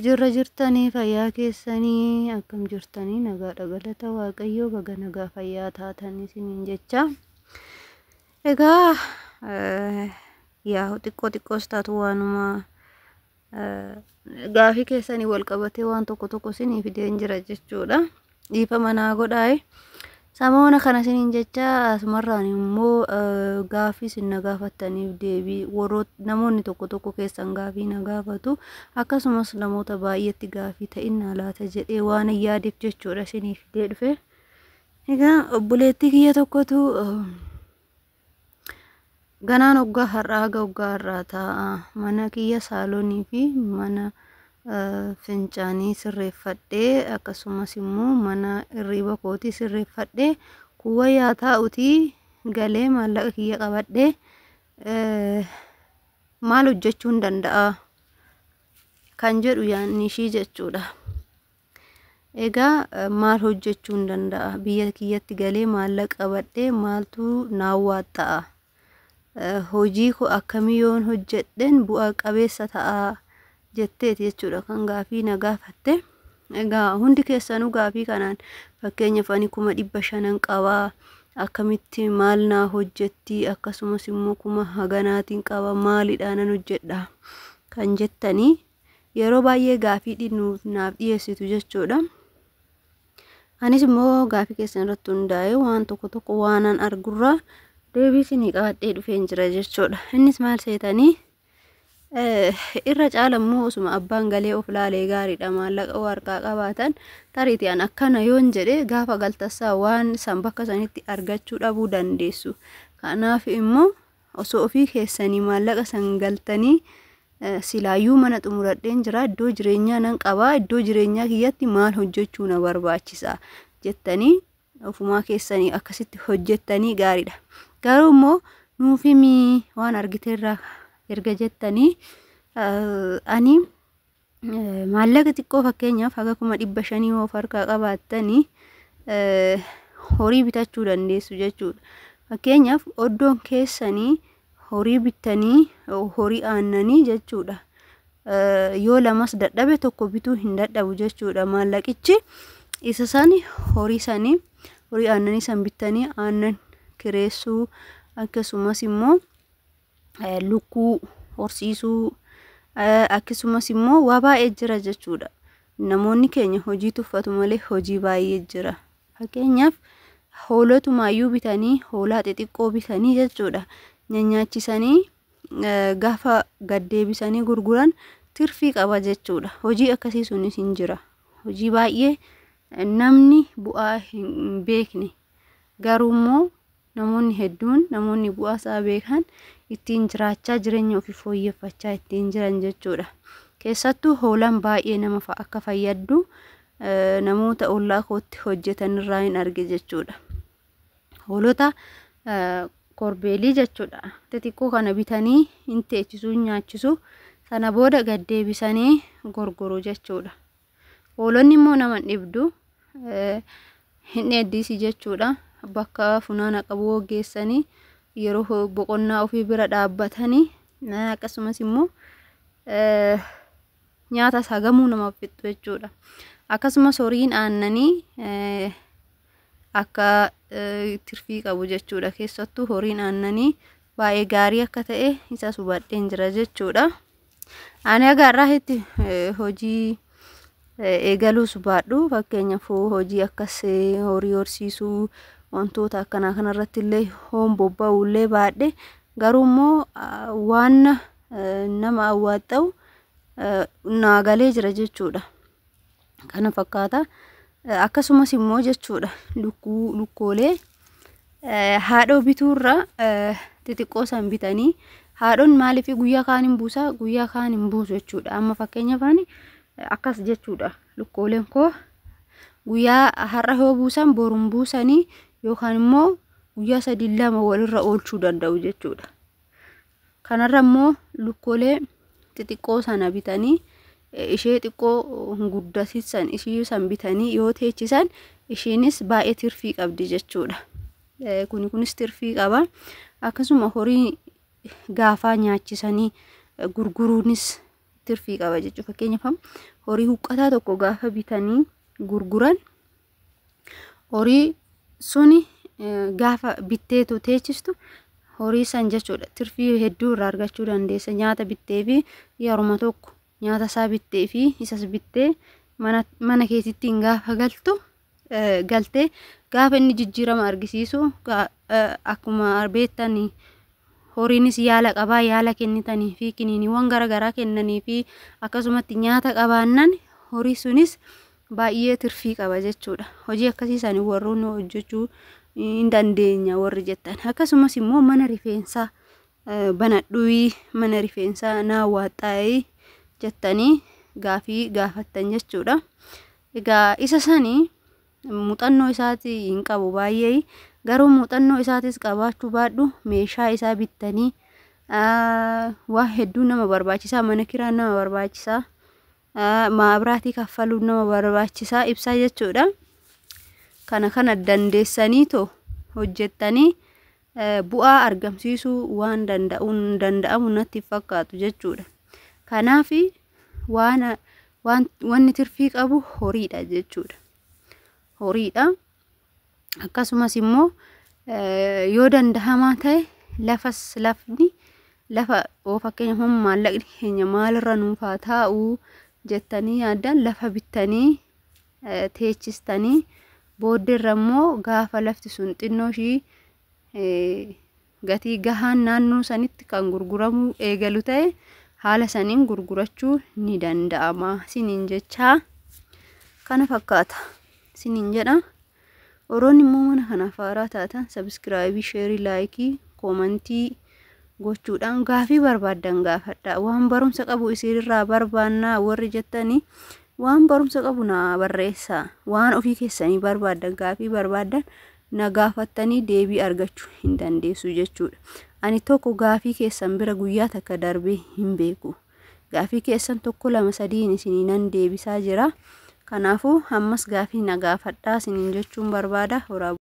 Jirra jirtanii fayyaa keessanii akkam jirtanii? Nagaadha, galata Waaqayyoo. Baga nagaa fayyaa taatanii isiniin jecha. Egaa yaa xiqqoo xiqqoos taatu waanuma gaafii keessanii wal qabatee waan tokko tokko isinii fideen jira jechuudha. Dhiifama naa godhaaye. Samoona kana isiniin jecha, asumarraan immoo gaafii isin na gaafattaniif deebii, warroota namoonni tokko tokko keessan gaafii na gaafatu, akkasumas namoota baay'eetti gaafii ta'innaa laata jedhee waan hin yaadeef jechuudha isinii fidee dhufe. Egaa obboleettii kiyya tokkotu ganaan hoggaa har'aa haga hoggaa har'aa taa'a, mana kiyya saalonii fi mana fincaanii sirreeffadhee, akkasumas immoo mana hirriiba kootii sirreeffadhee, kuwwayyaa taa'utii galee maallaqa kiyya qabadhee maal hojjechuun danda'a kan jedhu yaadni ishii jechuudha. Egaa maal hojjechuun danda'a, biyya kiyyatti galee maallaqa qabadhee maaltu naa waaxxa'a, hojii koo akkamii yoon hojjedhen bu'a qabeessa ta'a jetteeti jechuudha kan gaafii na gaafatte. Egaa hundi keessanuu gaafii kanaan, fakkeenyaaf ani 500,000 qabaa, akkamitti maal naa hojjetti, akkasumas immoo kuma haganaatiin qaba, maalidhaa nan hojjedha kan jettanii yeroo baay'ee gaafii naaf dhiyeessitu jechuudha. Anis immoo gaafii keessan irratti hundaa'ee waan tokko tokko waanan argurraa deebii isinii qabadhee dhufeen jira jechuudha. Innis maal seetanii, irra caala immoo osuma abbaan galee of laalee gaariidha. Maallaqa harkaa qabaatan tariitii an akkana yoon jedhe gaafa galtassaa waan san bakka sanitti argachuu dhabuu dandeessu. Kanaaf immoo osoo ofii keessanii maallaqa san galtanii, silaayyuu mana xumuradheen jira, iddoo jireenyaa nan qabaa, iddoo jireenyaa kiyyatti maal hojjechuu na barbaachisa jettanii ofumaa keessanii akkasitti hojjettanii gaariidha. Garuu immoo nuuf himii waan argiteerraa erga jettanii, ani maallaqa xiqqoo, fakkeenyaaf haga 500,000 of harkaa qabaattanii horii bitachuu dandeessu jechuudha. Fakkeenyaaf oddoon keessanii horii bittanii, horii aannanii jechuudha. Yoo lamas dadhabe tokko bituu hin dadhabu jechuudha. Maallaqichi isa sani horii sanii, horii aannanii san bittanii aannan kireessuu, akkasumas immoo lukkuu horsiisuu, akkasumas immoo waa baay'ee jira jechuudha. Namoonni keenya hojii tuffatu malee hojii baay'ee jira. Fakkeenyaaf hoolotumaayyuu bitanii, hoolaa xixiqqoo bitanii jechuudha. Nyaachisanii gaafa gaddeebisanii gurguran tirfii qaba jechuudha. Hojii akkasii sunis hin jira. Hojii baay'ee namni bu'aa hin beekne, garuu immoo namoonni hedduun, namoonni bu'aa isaa beekan ittiin jiraachaa, jireenya ofii fooyyeffachaa ittiin jiran jechuudha. Keessattuu hoolaan baay'ee nama akka fayyaddu namoota ollaa kootti hojjetan irraa hin arge jechuudha. Hoolota korbeelii jechuudha. Xixiqqoo kana bitanii hin teechisuu, nyaachisu, sana booda gaddeebisanii gurguru jechuudha. Hoolonni immoo nama hin dhibdu, hin dheeddisi jechuudha. Bakka funaana qabu geessanii yeroo boqonnaa ofii bira dhaabbatanii, akkasumas immoo nyaata sagamuu namaaf fixxu jechuudha. Akkasumas horiin aannanii akka tirfii qabu jechuudha. Keessattuu horiin aannanii baay'ee gaarii akka ta'e isas hubadheen jira jechuudha. Ani haga har'aatti hojii eegaluus baadhu, fakkeenyaaf hojii akkas horii horsiisuu, wantoota akkanaa kanarratti illee hoon bobba'u illee baadhe, garuu immoo waan nama awwaaxxa'u naa galee jira jechuudha. Kana fakkaata. Akkasumas immoo jechuudha, lukkuu, lukkoolee haadhoo bituurra xixiqqoo san bitanii, haadhoon maaliif guyyaa kaan hin buusaa, guyyaa kaan hin buusu jechuudha. Amma fakkeenyaaf ani akkas jechuudha, lukkooleen koo guyyaa har'a yoo buusan boruun buusanii, yookaan immoo guyyaa 3 2 walirra oolchuu danda'u jechuudha. Kanarra immoo lukkoolee xixiqqoo sana bitanii, ishee xiqqoo guddasisan ishii san bitanii yoo teechisan ishiinis baay'ee tirfii qabdi jechuudha. Kuni kunis tirfii qaba. Akkasuma horii gaafaa nyaachisanii gurguruunis tirfii qaba jechuudha. Fakkeenyaaf horii huqqataa tokko gaafa bitanii gurguran, horii suni gaafa bitteetu teechistu horii san jechuudha, tirfii hedduu irraa argachuu dandeessa. Nyaata bittee fi yeruma tokko nyaata isaa bittee fi isas bittee mana keetittiin gaafa galtu, galtee gaafa inni jijjiirama argisiisu, akkuma beektan horiinis yaala qabaa, yaala kennitanii fi kiniiniiwwan garaagaraa kennanii fi akkasumatti nyaata qabaannan horii sunis baay'ee tirfii qaba jechuudha. Hojii akkasii isaanii warroonni hojjechuu hin dandeenya warri jettan. Akkasumas immoo mana rifeensaa banadhuu, mana rifeensaa naa waaxxaa'ee jettanii gaafii gaafattan jechuudha. Egaa isa sanii muuxannoo isaatii hin qabu baay'ee, garuu muuxannoo isaatis qabaachuu baadhu meeshaa isaa bittanii waa hedduu nama barbaachisaa, mana kiraa nama barbaachisaa, maabiraatii kaffaluun nama barbaachisaa, ibsaa jechuudha. Kana kana dandeessanii too hojjettanii bu'aa argamsiisuu waan danda'uun danda'amu natti fakkaatu jechuudha. Kanaaf waan wanni tirfii qabu horiidha jechuudha. Horiidha. Akkasumas immoo yoo danda'amaa ta'e lafas, lafni lafa oo fakkeenyaaf maallaqni keenya maalirra nuuf haa taa'u jettanii yaaddan, lafa bittanii teechistanii booddeerra immoo gaafa lafti sun xinnoo ishii gatii gahaan naannoo sanitti kan gurguramuu eegalu ta'e haala saniin gurgurachuu ni danda'ama siniin jechaa, kana fakkaata siniin jedha. Warroonni immoo mana kanaaf haaraa taatan subscribe, share, like, comment gochuudhaan gaafii barbaaddan gaafadha. Waan barumsa qabu isinirraa barbaannaa warri jettanii waan barumsa qabu na barreessaa. Waan ofii keessanii barbaaddan, gaafii barbaaddan na gaafattanii deebii argachuu hin dandeessu jechuudha. Ani tokko gaafii keessan bira guyyaa takka darbee hin beeku. Gaafii keessan 1, 2, 3 isinii nan deebisaa jira. Kanaafuu ammas gaafii na gaafadhaa isiniin jechuun barbaada. Horaa.